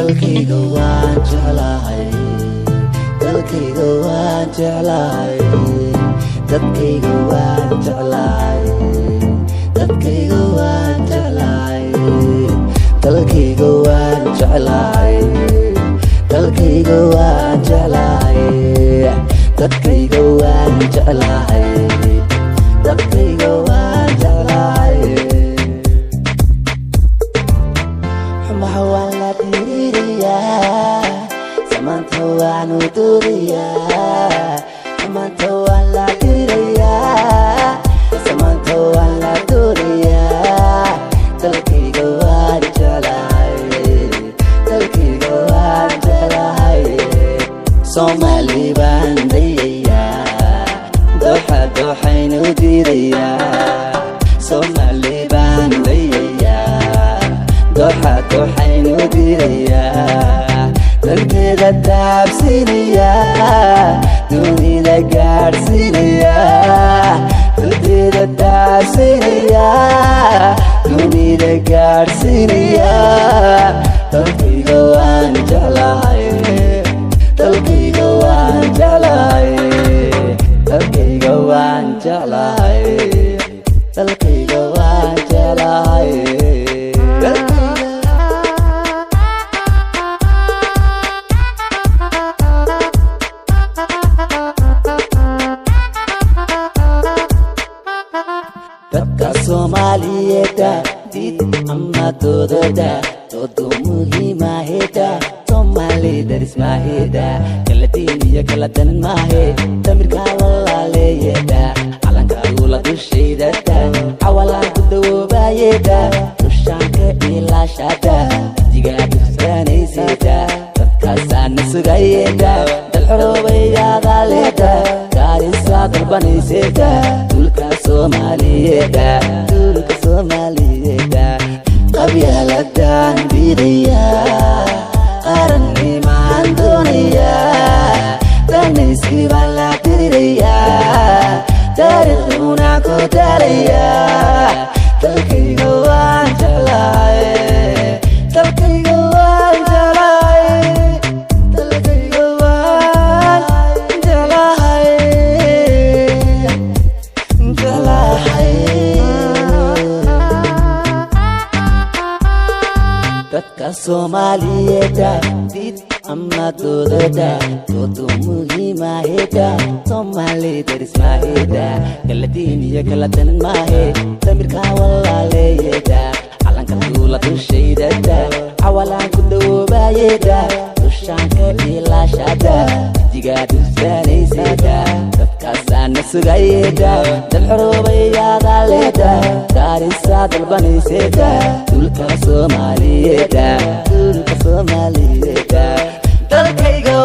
Dalkayga waan jeclahay, dalkayga waan jeclahay, dadkayga waan jeclahay, dadkayga waan jeclahay. Dalkayga waan jeclahay, dalkayga waan jeclahay, dadkayga waan jeclahay, dadkayga waan jeclahay. Xumaha waan la diriiriyaa, samaanta waan u doodayaa. Xumaanta waan la dirirayaa, samaanta waan la doodayaa. Dalkayga waan jeclahay, dalkayga waan jeclahay. Soomaali baan dayayaa, dooxa dooxaynu diidayaa. Soomaali baan dayayaa, dooxa dooxaynu diidayaa. Danteeda taabsinaya, dunida gaadhsiinaya. Danteeda taabsinaya, dunida gaadhsiinaya. Dalkayga waan jeclahay, dalkayga waan jeclahay, dalkayga waan jeclahay, dalkayga waan jeclahay. Dalkayga. Dadka Soomaaliyeeda did ama doodada doodu muhiimaheda. Soomaali darismaaheda, kala diin iyo kala danin maahe. Damirka walaaleeyeda, calanka ula dushaydada, cawalaan ku dawoobayeda, dushaanka ilaashada, digaa dhufsanayseda. Dadkaasaana sugayeda, dal xoroobayaadaleeda, gaarisaa dalbanayseda. Dhulka Soomaaliyeeda, dhulka Soomaaliyeeda. Qabyaaladan diidaya, qarannimaan doonaya, danaysi baan la diriraya, taariikhduna ku daalaya. Dalkayga waan jeclahay, dalkayga waan jeclahay, dalkayga waan jeclahay, jeclahay. Dadka Soomaaliyeeda did ama doodada doodu muhiimaheda. Soomaali darismaaheda, kala diin iyo kala danin maahe. Damirka walaaleeyeda, calanka duula dushaydada, cawalaan ku dawoobayeda, dushaanka ilaashada, digaa dhufsanayseda. Dadkaasaana sugayeda, dal xoroobayaadaleeda, gaarisaa dalbanayseda. Dhulka Soomaaliyeeda, dhulka Soomaaliyeeda. Dalkayga.